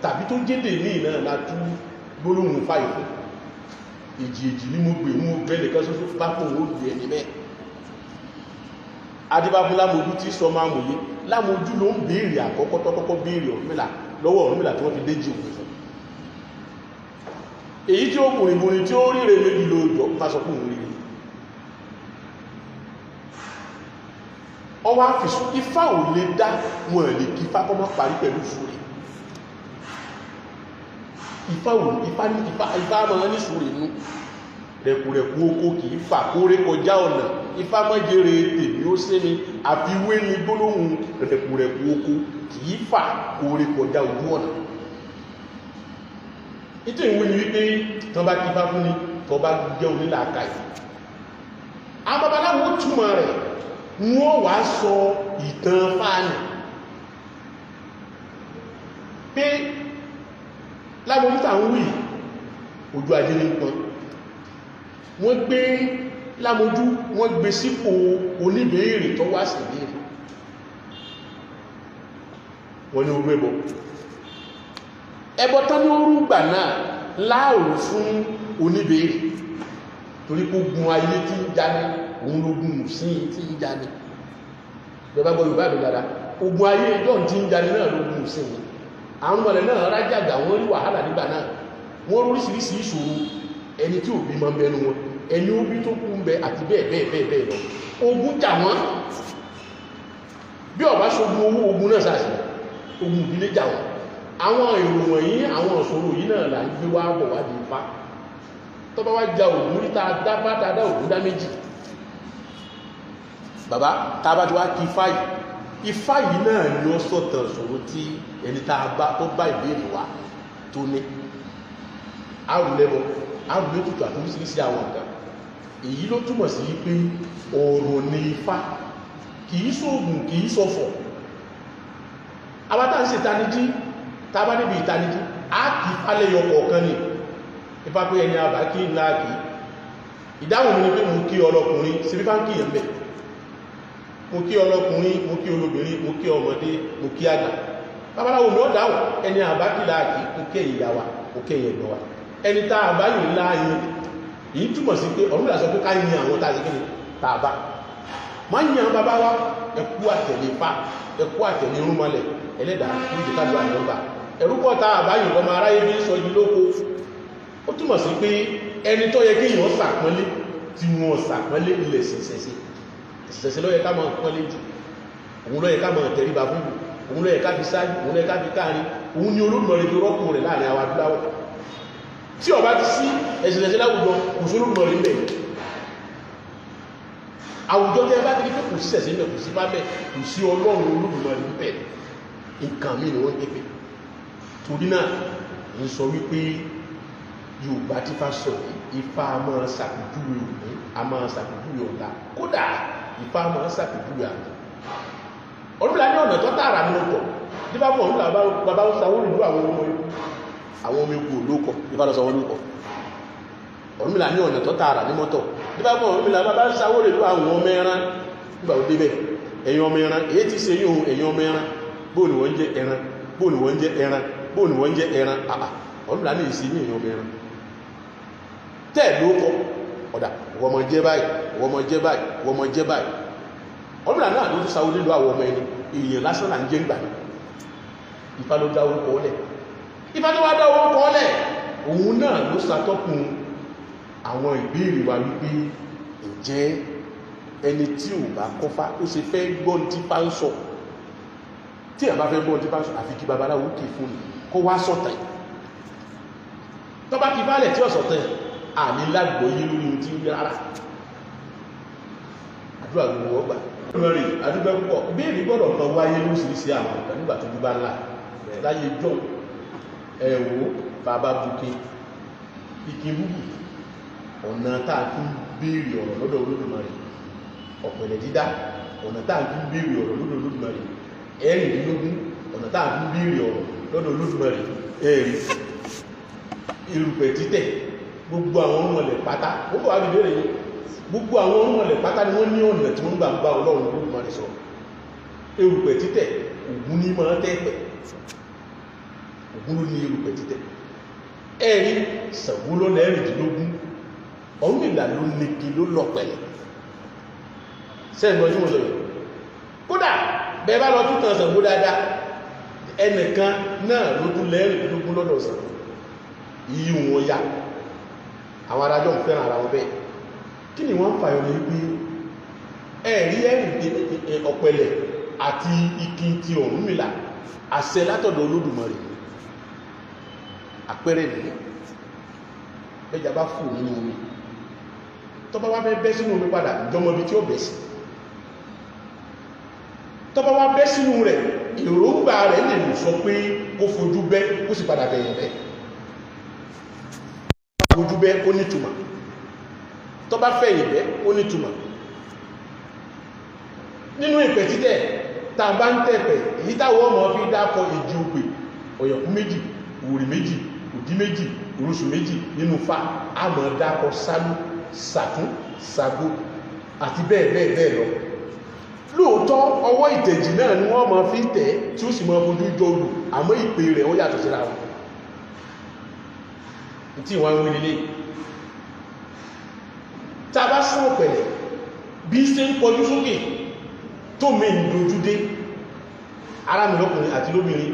tàbí tó jẹ́dè ní ìná látú gbólóhùn fáìfù. Èjì èjì ní mo gbè mú ọgbẹ́ nìkan ṣoṣo, bá fún òun ó ẹni bẹ́ẹ̀. Adébáfún lámojú tí sọ máa mòye, lámojú ló ń béèrè àkọ́kọ́ tó kọ́kọ́ béèrè Ọ̀rúnmìlà lọ́wọ́ Ọ̀rúnmìlà tí wọ́n fi déjì òkú fún. Èyí tí ó kùnrin bùnrin tí ó ríre méjì lóòjọ́ bá sọ fún òun ríre. Ọwọ́ àfìsù Ifá ò lè dá wọn lè kí Ifá kọ́ mọ́ parí pẹ̀lú ìṣúre. Ifá ò Ifá ní Ifá Ifá máa ní ìṣúre nú. Rẹ̀kùrẹ̀kù oko kì í fà kórè kọjá ọ̀nà. Ifá mọ́jèrè tèmi ó sé mi, àfiwé ni gbólóhùn rẹ̀kùrẹ̀kù oko kì í fà kórè kọjá ojú ọ̀nà. Ìtò ìwé ni wípé tán bá kí Ifá fún ni, tán bá jẹ́ onílàákàyè. Àwọn babaláwo túmọ̀ rẹ̀, wọ́n wá sọ ìtàn fáànì pé lámojú tà ń wí ojú ajé ní pọn. Wọ́n gbé lámojú, wọ́n gbé sípò oníbèèrè tó wá sí ìbéèrè. Wọ́n ní orú ẹbọ. Ẹbọ tán ní orú gbà náà láàrù fún oníbèèrè, torí kó gun ayé tí ń jani, òun lógún sí tí ń jani. Bẹ́bá gbọ́ Yorùbá mi dáadáa, ogun ayé ìjọ tí ń jani náà lógún sí ni. Àwọn ọmọlẹ̀ náà rájàgà, wọ́n rí wàhálà nígbà náà, wọ́n rí oríṣiríṣi ìṣòro, ẹni tí òbí máa ń bẹnu wọn, ẹni òbí tó kú ń bẹ àti bẹ́ẹ̀ bẹ́ẹ̀ bẹ́ẹ̀ bẹ́ẹ̀ lọ. Ogun jà wọ́n. Bí ó bá ṣogun owó, ogun náà sàṣì, ogun ìdílé jà wọ́n. Àwọn èrò wọ̀nyí, àwọn ìṣòro yìí náà là ń gbé wá bọ̀ wá di Ifá. Tó bá wá ja Ògún rí, tá a dá bá tá a dá Ògún dá méjì. Bàbá, tá a bá ti wá kí Ifá yìí, Ifá yìí náà ni ó sọ̀tàn ìṣòro tí ẹni tá a bá tó bá ìbéèrè wá tó ní. Àrùlẹ́bọ, àrùlẹ́tùtù àti oríṣiríṣi àwọn nǹkan. Èyí ló túmọ̀ sí pé ọ̀rọ̀ ni Ifá, kìí ṣoògùn, kìí ṣọ̀fọ̀. Àwa tá ń ṣe ìtanijí, tá bá níbi ìtanijí, á kì í falẹ̀ yọ kọ̀ọ̀kan ni. Ifá pé ẹni àbá kí ńlá kì í. Ìdáhùn mi ni pé mo kí ọlọ́kùnrin, sí fífá ń kíyàn bẹ̀. Mo kí ọlọ́kùnrin, mo kí olóbìnrin, mo kí ọmọdé, mo kí àgbà. Babaláwo mi ó dáhùn, ẹni àbá kí láà kí, mo kí ẹ̀yin ìyá wa, mo kí ẹ̀yin ẹ̀gbọ́n wa. Ẹni tá a bá yìí ńlá yin, èyí túmọ̀ sí pé Ọ̀rúnmìlà sọ pé ká yin àwọn tá a ṣe kí ni, tá a bá. Má yin àwọn bàbá wa, ẹ kú àtẹ̀lé Ifá, ẹ kú àtẹ̀lé irúnmọlẹ̀, ẹlẹ́dàá ní ìjẹ́ká lu àyọ̀gbà. Ẹ̀rú pọ̀ tá a bá yìí lọ́mọ aráyé bí sọ yìí lóko. Ó túmọ̀ sí pé ẹni tó yẹ kí èèyàn ṣàpọ́nlé tí wọ́n ṣàpọ́nlé ilẹ̀ ṣẹ̀ṣẹ̀ṣẹ̀. Ṣẹ̀ṣẹ̀ ló yẹ ká máa pọ́nlé jù, òun ló yẹ ká máa tẹríba fún jù, òun ló yẹ ká fi ṣáájú, òun ló yẹ ká fi káàrin, òun ni Olódùmarè fi rọ́pò rẹ̀ láàrin àwọn adúláwọ̀. Tí ó bá ti sí ẹ̀sìn ṣẹ̀ṣẹ̀ láwùjọ, kò sí Olódùmarè ńbẹ̀. Àwùjọ tẹ́ bá ti rí pé kò sí ṣẹ̀ṣẹ̀ ńbẹ̀, kò sí bá bẹ̀, kò sí Ọlọ́run Olódùmarè ńbẹ̀, nǹkan míì ni wọ́n ń pè. Torí náà, ń sọ wípé Yorùbá tí Ifá sọ yìí, Ifá a máa ṣàpèjúwe òní, a máa ṣàpèjúwe ọ̀la. Kódà Ifá máa ń ṣàpèjúwe àwọn. Ọ̀rúnmìlà ní ọ̀nà tó tààrà ní ọkọ̀ dípá fún Ọ̀rúnmìlà bàbá ń sawó ìlú àwọn ọmọ ikú, àwọn ọmọ ikú olókọ̀, Ifá lọ sọ wọn lókọ̀. Ọ̀rúnmìlà ní ọ̀nà tó tààrà ní mọ́tọ̀ dípá fún Ọ̀rúnmìlà bàbá ń sawó ìlú àwọn ọmọ ẹran. Nígbà ó débẹ̀, ẹ̀yin ọmọ ẹran, èyí ti ṣe yíò ẹ̀yin ọmọ ẹran, bóòlù wọ́n jẹ́ ẹran, bóòlù wọ́n jẹ́ ẹran, bóòlù wọ́n jẹ́ ẹran. Àà, Ọ̀rúnmìlà ní ìsìn ní ẹ̀yin ọmọ ẹran tẹ́ẹ̀ lókọ̀. Ọ̀dà wọ́n mọ jẹ́ báyìí, wọ́n mọ jẹ́ báyìí, wọ́n mọ jẹ́ báyìí. Ọ̀rúnmìlà náà ló tún sáwó nílò àwọn ọmọ ẹni, èèyàn lásán là ń jẹ́ ńgbà náà. Ifá ló dá orúkọ ọlẹ̀. Ifá tó wá dá orúkọ ọlẹ̀, òun náà ló ṣàtọ́kùn àwọn ìbéèrè wa wípé ǹjẹ́ ẹni tí ò bá kọ́fá ó ṣe fẹ́ gbọ́n tí bá ń sọ. Tí ẹ̀ bá fẹ́ gbọ́n tí bá ń sọ, àfi kí babaláwo kì í fún ni kó wá sọ̀tàn. Tó bá kí balẹ̀ tí ò sọ̀tàn, àní lágbòóyé lórí ohun tí ń gbé rárá. Àdúrà gbogbo ọgbà. Lórí àdúgbò púpọ̀, ìbéèrè gbọ́dọ̀ kan wáyé lóríṣiríṣi àwọn nǹkan nígbà tó dúbá ńlá. Láyé jọ ẹ̀wò bàbá bukin ìkín búbù, ọ̀nà tá a fi ń béèrè ọ̀rọ̀ lọ́dọ̀ Olódùmarè, ọ̀pẹ̀lẹ̀ dídá, ọ̀nà tá a fi ń béèrè ọ̀rọ̀ lọ́dọ̀ Olódùmarè, 16, ọ̀nà tá a fi ń béèrè ọ̀rọ̀ lọ́dọ̀ Olódùmarè, ẹ̀rí erùpẹ̀ títẹ̀, gbogbo àwọn ọmọlẹ̀ pátá, ó bọ̀ wá bí béèrè yìí, gbogbo àwọn ọmọlẹ̀ pátá ni wọ́n ní ọ̀nà tí wọ́n gbà ń bá Ọlọ́run Olódùmarè sọ. Erùpẹ̀ títẹ̀, Ògún ní máa tẹ́pẹ̀, Ògún ló ní erùpẹ̀ títẹ̀. Ẹ̀rí Ṣàngó ló 16, Ọ̀rúnmìlà ló nìkì ló lọ̀pẹ̀lẹ̀. Sẹ́ẹ̀gbọ́n tí mo sọ yìí, kódà bẹ́ẹ̀ bá lọ tún tan Ṣàngó dáadáa, ẹnìkan náà ló tún 16 lọ́dọ̀ Ṣàngó. Iyì wọn ya, àwọn adájọ́ ń fẹ́ràn ara wọn bẹ́ẹ̀. Kí ni wọ́n ń fàyọ ní wípé ẹ̀rí ẹ̀rí ọ̀pẹ̀lẹ̀ àti ikin ti Ọ̀rúnmìlà, àṣẹ látọ̀dọ̀ Olódùmarè, àpẹẹrẹ nìyẹn. Bẹ́jà bá fò nínú omi, tó bá wá fẹ́ bẹ́ sínú omi padà, ìjọmọ ibi tí ó bẹ́ sí. Tó bá wá bẹ́ sínú rẹ̀, èròǹgbà rẹ̀ lè lù sọ pé kó fojú bẹ́, kó sì padà bẹ̀yẹ̀ bẹ́. Fojú bẹ́ ó nítumọ̀, tó bá fẹ̀yìn bẹ́ ó nítumọ̀. Nínú ìpẹ̀ títẹ̀ tá a bá ń tẹ̀pẹ̀, èyí táwọn ọmọ fi dákọ èjì òpè, ọ̀yọ̀kú méjì, òrì méjì, òdí méjì, òrùsù méjì nínú fa, a mọ̀ dákọ sálú, sàtún, sàgó àti bẹ́ẹ̀ bẹ́ẹ̀ bẹ́ẹ̀ lọ. Lóòótọ́ ọwọ́ ìtẹ̀jì náà ni wọ́n máa fi tẹ̀ tí ó sì máa fojú jọ olù, àmọ́ ìpè rẹ̀ ó yàtọ̀ síra wọn. Tí wọ́n ń wí nílé, tá a bá sún ọ̀pẹ̀lẹ̀ bí ṣe ń kọjú sókè tó mi ń dojú dé, ara mi lọ́kùnrin àti lóbìnrin,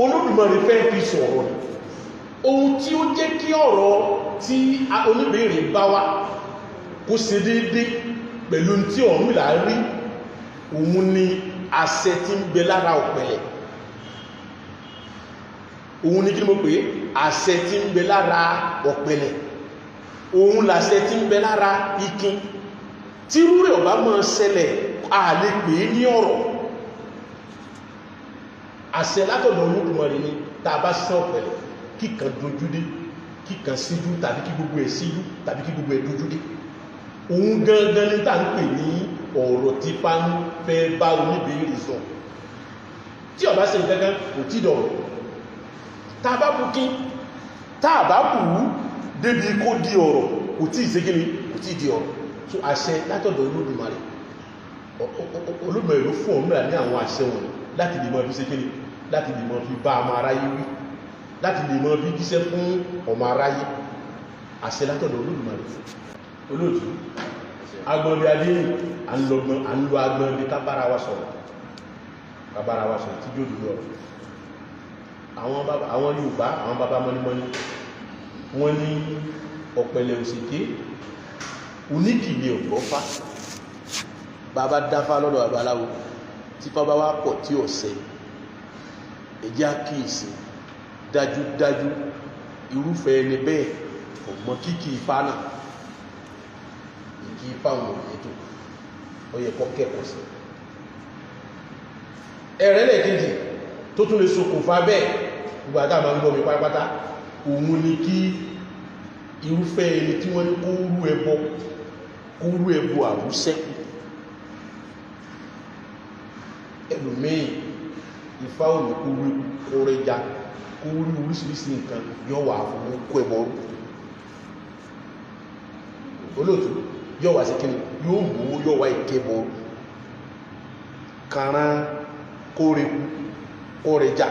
Olódùmarè fẹ́ fi sọ̀rọ̀. Ohun tí ó jẹ́ kí ọ̀rọ̀ tí oníbèèrè bá wá kó ṣe déédé pẹ̀lú tí Ọ̀rúnmìlà rí, òun ni àṣẹ tí ń bẹ lára ọ̀pẹ̀lẹ̀. Òun ni kí ni mo pè é? Àṣẹ tí ń bẹ lára ọ̀pẹ̀lẹ̀, òun làṣẹ tí ń bẹ lára ikin. Tí irú rẹ̀ ọba máa ṣẹlẹ̀, a lè pè é ní ọ̀rọ̀. Àṣẹ látọ̀dọ̀ Olódùmarè ni. Tá a bá sán ọ̀pẹ̀lẹ̀, kíkan dojúdé, kíkan síjú, tàbí kí gbogbo ẹ̀ síjú, tàbí kí gbogbo ẹ̀ dojúdé, òun gangan ní tá ń pè ní ọ̀rọ̀ tí bá ń fẹ́ bá oníbèèrè sọ. Tí ó bá ṣe gangan kò tí dọ̀rọ̀. Tá a bá bú kí, tá a bá bù ú débi kó di ọ̀rọ̀, kò tí ì ṣe kíni, kò tí ì di ọ̀rọ̀. So àṣẹ látọ̀dọ̀ Olódùmarè, Olódùmarè ló fún Ọ̀rúnmìlà ní àwọn àṣẹ wọ̀nyí láti lè mọ fi ṣe kíni, láti lè mọ fi bá ọmọ aráyé wí, láti lè mọ fi jíṣẹ́ fún ọmọ aráyé. Àṣẹ látọ̀dọ̀ Olódùmarè. Olóòtú, agbọ̀nbi adé, à ń lọgbọ́n, à ń lo agbọ̀nbi ká bára wa sọ̀rọ̀, ká bára wa sọ̀rọ̀ tí yóò dúró ọ̀rọ̀. Àwọn Yorùbá, àwọn bàbá mọ́nímọ́ní, wọ́n ní ọ̀pẹ̀lẹ̀ òsèké, oníkìlẹ̀ ọ̀gbọ́fá. Bàbá dáfá lọ́dọ̀ babaláwo, tí fá bá wá pọ̀ tí ọ̀sẹ̀, ẹ̀jẹ̀ àkíyèsí dájúdájú irúfẹ́ ẹni bẹ́ẹ̀ kò mọ kíkì ifá náà. Ìkí ifá wọn ò yẹtò, ó yẹ kó kẹ́kọ̀ọ́ sí. Ẹ̀rẹ́ lẹ́ẹ̀kejì tó tún lè ṣokùnfà bẹ́ẹ̀, gbogbo àtàwọn máa ń gbọ́ mi pátápátá, òun ni kí irúfẹ́ ẹni tí wọ́n ní kó rú ẹbọ, kó rú ẹbọ àrúsẹ́kù. Ẹlòmíì Ifá ò ní kó rí kóréjà, kó rí oríṣiríṣi nǹkan, yóò wà fún kó ẹbọ rú. Olóòtú yóò wá sí kíni, yóò mú owó, yóò wá ìkébọ rú. Kàrán kóreku kórejà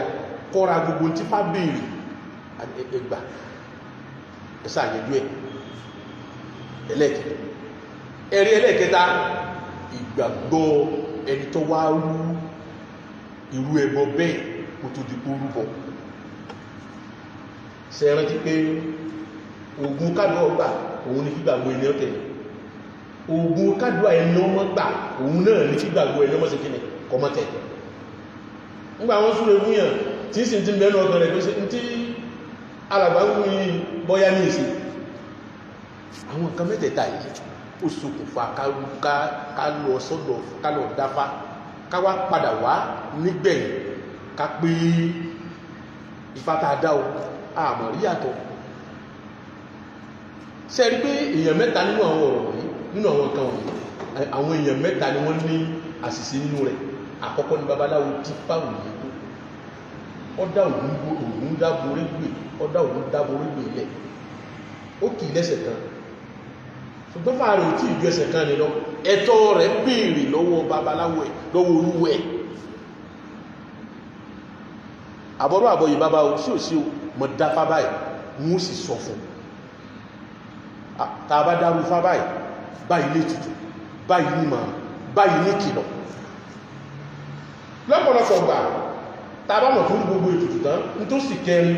kóra gbogbo tí fá béèrè ẹgbà ẹsà àyẹjú ẹ. Ẹlẹ́ẹ̀kẹta, ẹ̀rí ẹlẹ́ẹ̀kẹta, ìgbàgbọ́ ẹni tó wá rú irú ẹbọ bẹ́ẹ̀ kó tó di kó rúbọ. Ṣé ẹ rántí pé ogun kádùá ọgbà òun ni kígbàgbọ́ ẹni ọ̀tẹ̀, ogun kádùá ẹni ọmọ gbà òun náà ni kígbàgbọ́ ẹni ọmọ sí kíni kọmọtẹ̀. Nígbà wọn súre fún yàn tí sì ti mẹ́nu ọkàn rẹ̀ pé ṣe tí alàgbà ń wí bọ́yá ní ìsìn. Àwọn nǹkan mẹ́tẹ̀ẹ̀ta yìí ó ṣokùnfà ká lọ sọ́dọ̀, ká lọ dáfá, ká wá padà wá nígbẹ̀yìn ká pé Ifá tá a dá o àmọ̀ rí yàtọ̀. Ṣe rí pé èèyàn mẹ́ta nínú àwọn ọ̀rọ̀ wọ̀nyí, nínú àwọn nǹkan wọ̀nyí, àwọn èèyàn mẹ́ta ni wọ́n ní àṣìṣe nínú rẹ̀. Àkọ́kọ́ ni babaláwo tí fáwọn yìí tó ọdá ògùn dáborégbè, ọdá ògùn dáborégbè lẹ̀, ó kì í lẹ́sẹ̀ kan, ṣùgbọ́n fàárẹ̀ ò tí ì ju ẹsẹ̀ kan ni lọ. Ẹ̀tọ́ rẹ̀ béèrè lọ́wọ́ babaláwo ẹ̀, lọ́wọ́ olúwẹ̀. Àbọ̀rọ̀ àbọ̀yè bàbá o, sí ò sí o, mọ̀ dáfá báyìí, wọ́n sì sọ fún un. Tá a bá dárú fá báyìí, báyìí lè tutù, báyìí ní màá, báyìí ní kìlọ̀. Lọ́pọ̀lọpọ̀ gbà tá a bá mọ̀ fún gbogbo ètùtù tán, ní tó sì kẹrin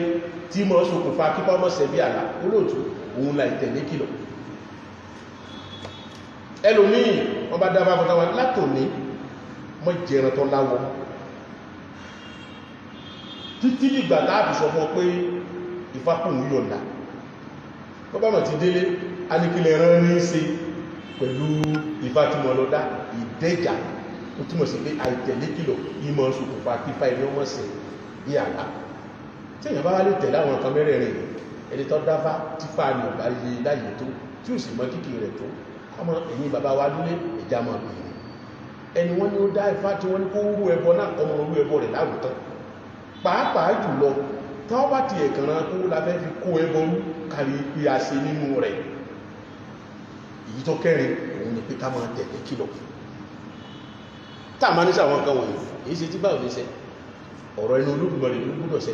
tí mọ̀ ṣokùnfà kíkọ́ mọ̀ sẹ́bí àlá olóòtú, òun la ìtẹ̀lé kìlọ̀. Ẹlòmíì wọ́n bá dá bá fọ́ta wa látòní mọ́ jẹran tó láwọ títí dìgbà táàbì sọ fún ọ pé ìfapòun yọ̀ǹda. Wọ́n bá mọ̀ ti délé aníkílẹ̀ rán ní í ṣe pẹ̀lú Ifá tí mo lọ dá ìdẹ́jà. Ó túmọ̀ sí pé àìtẹ̀lé kìlọ̀ ìmọ̀ ṣokùnfà kífà ẹni ọmọ sẹ̀ bí àlá. Tí èèyàn bá wá lè tẹ̀lé àwọn nǹkan mẹ́rẹ̀ẹ̀rin yìí, ẹni tó dáfá tí fà ní ọ̀bá yé láyé tó, tí ò sì mọ kíkì rẹ̀ tó, ọmọ ẹ̀yìn bàbá wa lólé ẹ̀já máa bèèrè. Ẹni wọ́n ní ó dá Ifá tí wọ́n ní kó rú ẹbọ náà, ọmọ rú ẹbọ rẹ̀ láwùtán. Pàápàá jùlọ táwọn bá ti ẹ̀kànràn kó la fẹ́ fi kó ẹbọ rú kárí pé a ṣe nínú rẹ̀. Èyí tó kẹrin òun ni pé ká máa tẹ̀lé kìlọ̀. Tá a máa ní sàwọn nǹkan wọ̀nyí, èyí ṣe tí báwo ní ṣe ọ̀rọ̀ ẹnu Olódùmarè ló gbọ́dọ̀ ṣe.